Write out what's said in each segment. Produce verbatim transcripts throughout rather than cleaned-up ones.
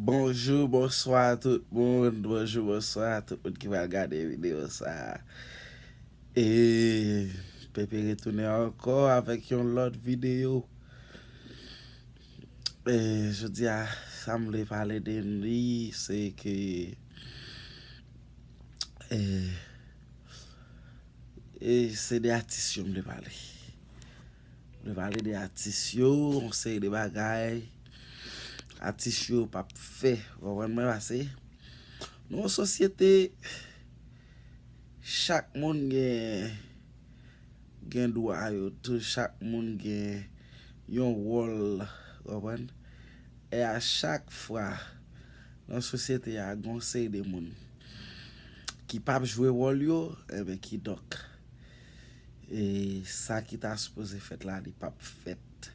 Bonjou, bonswa tout moun. Bonjou, bonswa tout moun ki pral gade videyo sa a. E Pepe retounen ankò avèk yon lòt videyo. E jodi a, sa m vle pale de li, se ke, e, e se de atis yo m vle pale. M vle pale de atis yo, yon seri de bagay. Atis yo p ap fè, w konprann mwen, pase nan yon sosyete, chak moun gen, gen dwa yo tou, chak moun gen yon wòl, w konprann? E a chak fwa, nan sosyete a, gen yon seri de moun ki p ap jwe wòl yo, enben, kidonk, e sa ki ta sipoze fèt la, li p ap fèt.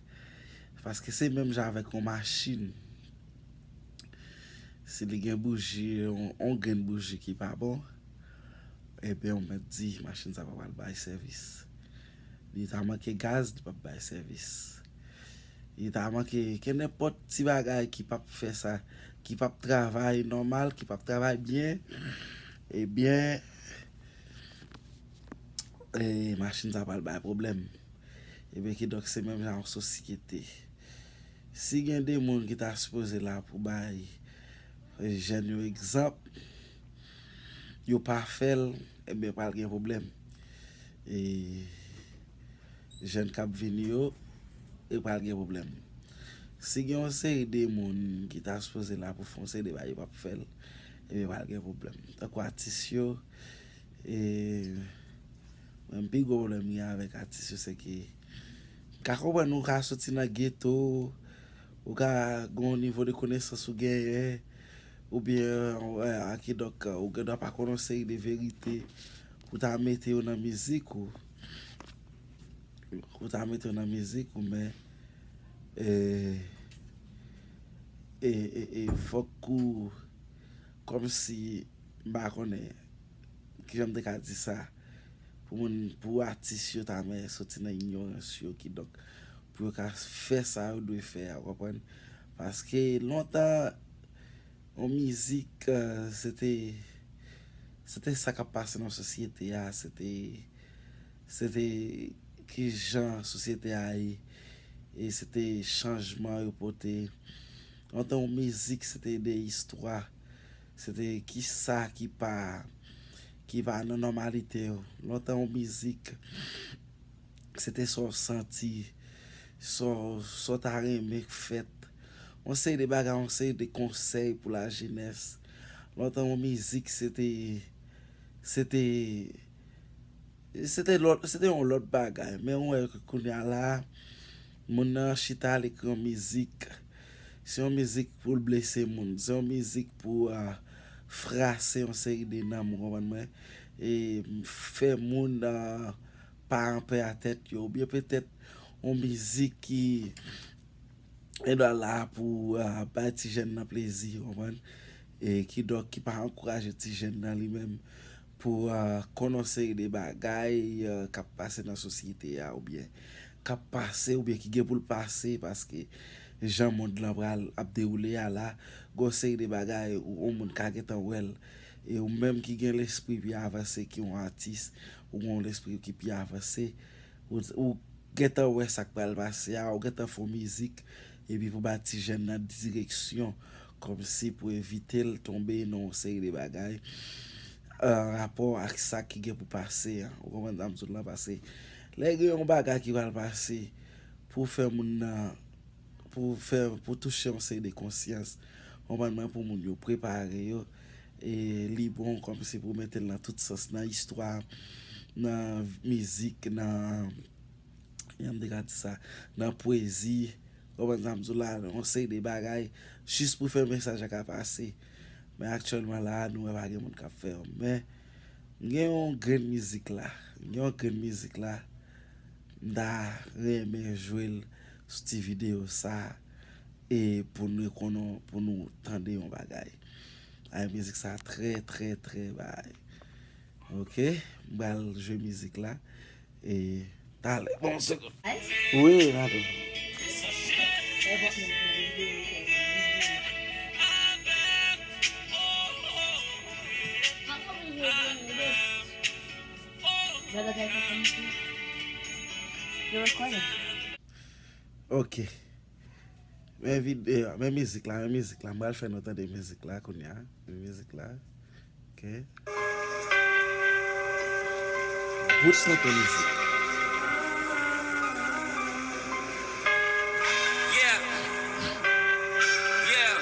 Paske se menm jan avèk yon machin. Si li gen bouji, yon, yon grenn bouji ki pa bon, ebyen, ou mèt di, machin sa pa pral bay sèvis. Li ta manke gaz, li p ap bay sèvis. Li ta manke ke nenpòt ti bagay ki p ap fè sa, ki p ap travay nòmal, ki p ap travay byen, ebyen, e, machin sa pral bay pwoblèm. Ebyen, kidonk, se menm jan yon sosyete. Si gen de moun ki ta sipoze la pou bay, e, jèn yo egzanp, yo pa fè l, ebyen, pral gen pwoblèm. E jèn k ap vini yo, e pral gen pwoblèm. Si gen yon seri de moun ki ta sipoze la pou fè yon seri de bagay, yo p ap fè l, ebyen, pral gen pwoblèm. Tankou atis yo, e mwen, pi gwo pwoblèm m gen avèk atis yo, se ke m ka konprann ou ka soti nan geto, ou ka gen yon nivo de konesans ou genyen, oubyen, e, a, kidonk, ou gen dwa pa konn yon seri de verite pou ta mete yo nan mizik ou, pou ta mete yo nan mizik ou, men, e, e, e, e fòk ou, kòmsi, m pa konnen kijan m te ka di sa, pou moun, pou atis yo ta men soti nan inyorans yo, kidonk, pou yo ka fè sa yo dwe fè a, w konprann? Paske lontan, yon mizik, e, se te, se te sa k ap pase nan sosyete a, se te, se te kijan sosyete a ye, e se te chanjman yo pote. Lontan yon mizik, se te de istwa, se te kisa ki pa, ki pa nan nòmalite yo. Lontan yon mizik, se te sa w santi, sa w, sa w ta renmen k fèt. Yon seri de bagay, yon seri de konsèy pou lajenès. Lontan yon mizik, se te, se te, se te lòt, se te yon lòt bagay. Men ou wè ke kounye a la, moun nan chita, l ekri yon mizik. Se yon mizik pou l blese moun. Se yon mizik pou, a, frase yon seri de nanm, ou konprann mwen? E fè moun, a, pa anpè a tèt yo. Oubyen petèt yon mizik ki, e, la pou, a, bay ti jèn nan plezi, ou konprann? E kidonk ki pa ankouraje ti jèn nan li menm pou, a, konn yon seri de bagay, a, k ap pase nan sosyete a, oubyen k ap pase, oubyen ki gen pou l pase, paske jan mond lan pral ap dewoule a la, gen yon seri de bagay ou, yon moun ka gentan wè l. E ou menm ki gen lespri pi avanse ki yon atis, ou gen yon lespri ki pi avanse, ou, ou gentan wè sa k pral pase a, ou gentan fè yon mizik, epi pou ba ti jèn nan direksyon, kòmsi pou evite l tonbe nan yon seri de bagay, an rapò ak sa ki gen pou pase an. Ou konprann sa m di w lan? Paske lè gen yon bagay ki pral pase pou fè moun nan, pou fè, pou touche yon seri de konsyans, konprann mwen, pou moun yo prepare yo, e li bon kòmsi pou mete l nan tout sans, nan istwa, nan mizik, nan, jan m te ka di sa, nan pwezi, konprann sa m di w la, yon seri de bagay, jis pou fè mesaj la ka pase. Men aktyèlman la, nou wè pa gen moun k ap fè yo. Men, m gen yon grenn mizik la. M gen yon grenn mizik la. M ta renmen jwe l sou ti videyo sa. E pou nou konnen, pou nou tande yon bagay. Ay, mizik sa trè, trè, trè bay. Ok, m pral jwe mizik la. E talè, bon, segonn. Wi, n a tou. You're recording. Ok. Men videyo, men mizik la, men mizik la. M pral fè nou tande mizik la kounye a. Men mizik la. Ok. Bout tonton mizik. Yeah. Yeah.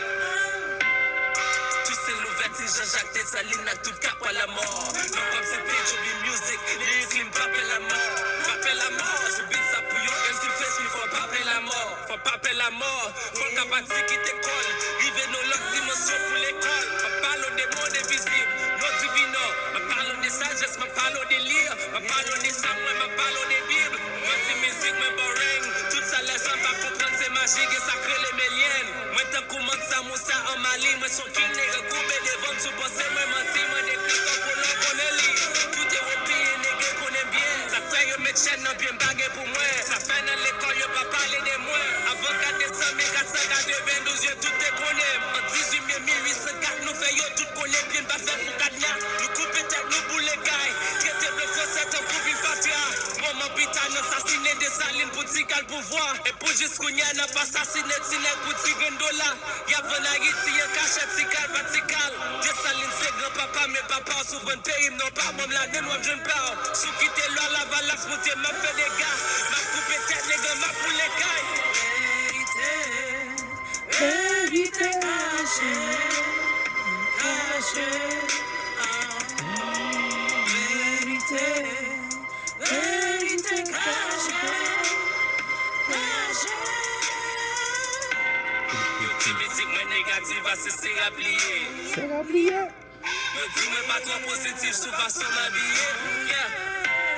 Toussaint Louverture, Jean-Jacques Dessalines ak tout kap a la mò. Non kòm se P J B Music, lyrics li m pa pè la mò. Pa pè la mò, sou beat sa pou yo M C Face, mi fò pa pè la mò. Fò pa pè la mò, fò l ka pati kite kò l. Rive nan lòt dimansyon pou lekòl. M ap pale w de mond envizib, non divinò. M ap pale w de sajès, m ap pale w de li. M ap pale w de sa m wè, m ap pale w de Bib. Mwen di mizik mwen boring. Tout sa lèzòm pa konprann se maji, gen sa k rele melyèn. Mwen tankou Mansa Musa an Mali. Mwen s on king, nèg koube devan m, si w panse mwen manti, mande Christophe Colomb konnen li. Tout Ewopeyen nèg konnen m byen. Sa k fè yo met chèn nan pye m, pa gen pou mwen. Sa fè nan lekòl yo pa pale de mwen. Avan kat desanm mil kat san katrevendouz yo tout te konnen m. An dizuit me mil uit san kat nou fè yo tout konnen pye n pa fèt pou kadnya. Nou koupe tèt, nou boule kay. Trete blan fransè tankou pil fatra. Moman pita n ansasinen Desalin pou ti kal pouvwa. E pou jis kounye a n ap asasinen ti nèg pou ti grenn dola. Y ap vann Ayiti an kachèt, ti kal pa ti kal. Desalin se gran papa, men papa w sou vann peyi m non, pa ban m ladann w ap jwenn pa w. Si w kite lwa Lavalas monte, m ap fè dega. M ap koupe tèt nèg an, m ap boule kay. Verite, verite kache, kache. Ah, verite, verite kache, kache. Yo di mizik mwen negatif, a se se rap li ye. Se rap li ye. Yo di mwen pa twò pozitif sou fason m abiye. Yeah.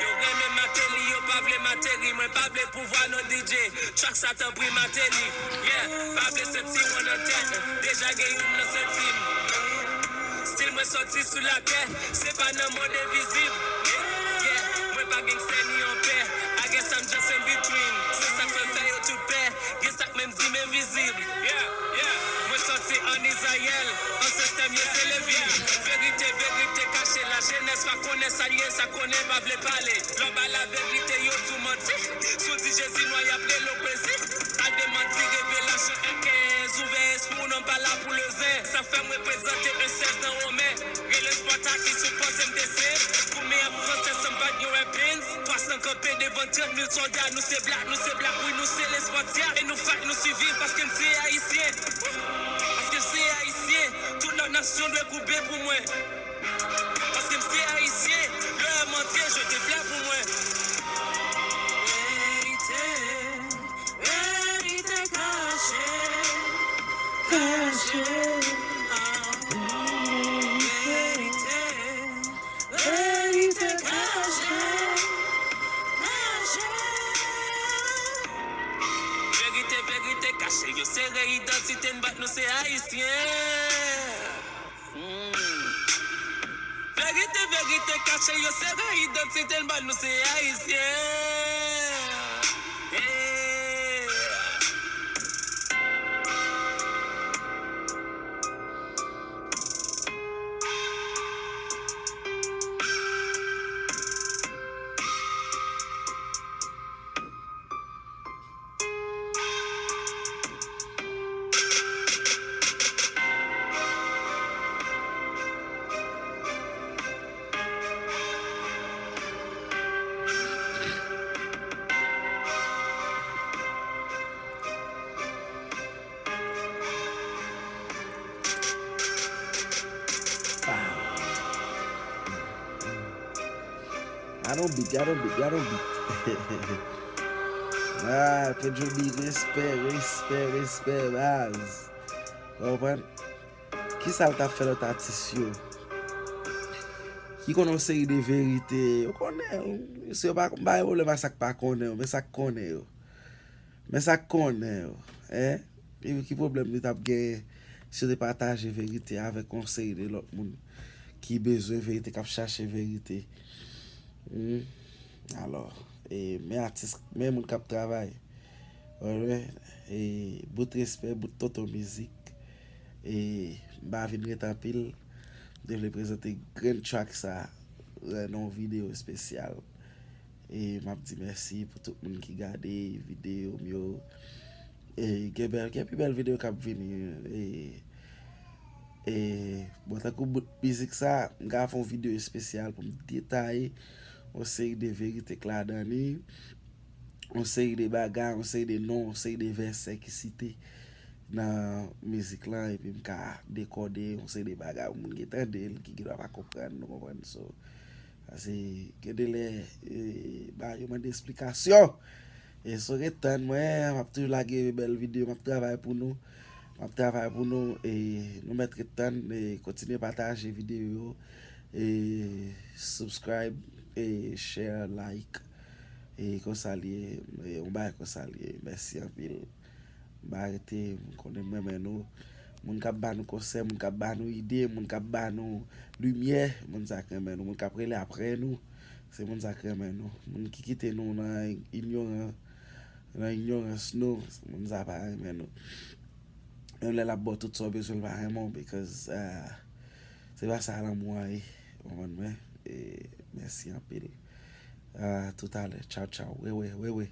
Yo renmen Martelly, yo pa vle m ateri. Mwen pa vle pouvwa non D J. Track sa tanpri Martelly. Yeah. Pa vle sentiwon nan tèt. Deja gen youn nan senti m. Stil mwen sòti sou latè. Se pa nan mond envizib. Yeah. Mwen pa gangstè ni anpè. I guess I'm just in between. Se sa k fè m fè yo tout pè. Gen sa k menm di m envizib. Yeah, yeah. Mwen sòti ann Izrayèl, ansèstè m yo se Levi. Verite, verite kache, lajenès pa konnen sa l ye, sa konnen pa vle pale. Lè w bay laverite, yo di w manti. Si w di Jezi nwa, y ap rele w krezi. Al demanti revelasyon en kenz, ouvè espri w, non pa la pou le zen. Sa fè m reprezante en sèz nan Women. Rele Spartakis ou panse m te senp. Goumen ak fransè san m pa t gen weapons. Twa san kanpe devan trant mil sòlda. Nou se blak, nou se blak, wi, nou se lespartya. E nou fight, nou siviv paske n se ayisyen. Paske n se ayisyen. Tout lòt nasyon dwe koube pou mwen. Paske m se ayisyen. Lè m antre, jete flè pou mwen. Verite. Verite kache, kache, ah, verite, verite kache, kache. Verite, verite kache, yo sere idantite n, but nou se ayisyen. Hmm. Verite, verite kache, yo sere idantite n, but nou se ayisyen. Yeah. Gadon beat, gadon beat, gadon beat. Ah, Pedro B, respè, respè, respè, baz. Ou konprann? Kisa l t ap fè lòt atis yo? Ki konnen yon seri de verite. Ou konnen, si yo pa, m pa gen pwoblèm ak sa k pa konnen yo, men sa k konnen yo. Men sa k konnen yo, en? Ki, ki pwoblèm li t ap genyen si yo te pataje verite avèk yon seri de lòt moun ki bezwen verite, k ap chache verite? Hmm. Alò, e, men atis, men moun k ap travay. Ou wè, e, bout respè, bout tonton mizik. E, m pa vin ret anpil. M te vle prezante grenn track sa, e, nan yon videyo espesyal. E m ap di mèsi pou tout moun ki gade videyo m yo. E gen bèl, gen pi bèl videyo k ap vini. E, e bon, tankou bout mizik sa, m ka fè yon videyo espesyal pou m detaye yon seri de verite k ladan li, yon seri de bagay, yon seri de non, yon seri de vèsè ki site nan mizik lan, epi m ka dekode yon seri de bagay pou moun ki tande l, ki gendwa pa konprann, nou konprann. So, pase gen de lè, e, bagay yo mande esplikasyon. E so, ret tann mwen, m ap toujou lage bèl videyo, m ap travay pou nou. M ap travay pou nou, e nou mèt ret tann, e kontinye pataje videyo yo, e subscribe, e share, like. E konsa l ye, e yon bagay konsa l ye. Mèsi anpil. M pa rete, m konnen m renmen nou. Moun k ap ba nou konsèy, moun k ap ba nou ide, moun k ap ba nou limyè, moun sa k renmen nou. Moun k ap rele apre nou, se moun sa k renmen nou. Moun ki kite nou nan inyoran, nan inyorans nou, moun sa pa renmen nou. Menm lè l ap ba w tout sa w bezwen, l pa renmen w, because, ah, se pa sa lanmou a ye. Ou konprann mwen? E mèsi anpil. Ah, toutalè. Tchaw, tchaw. Wewe, wewe.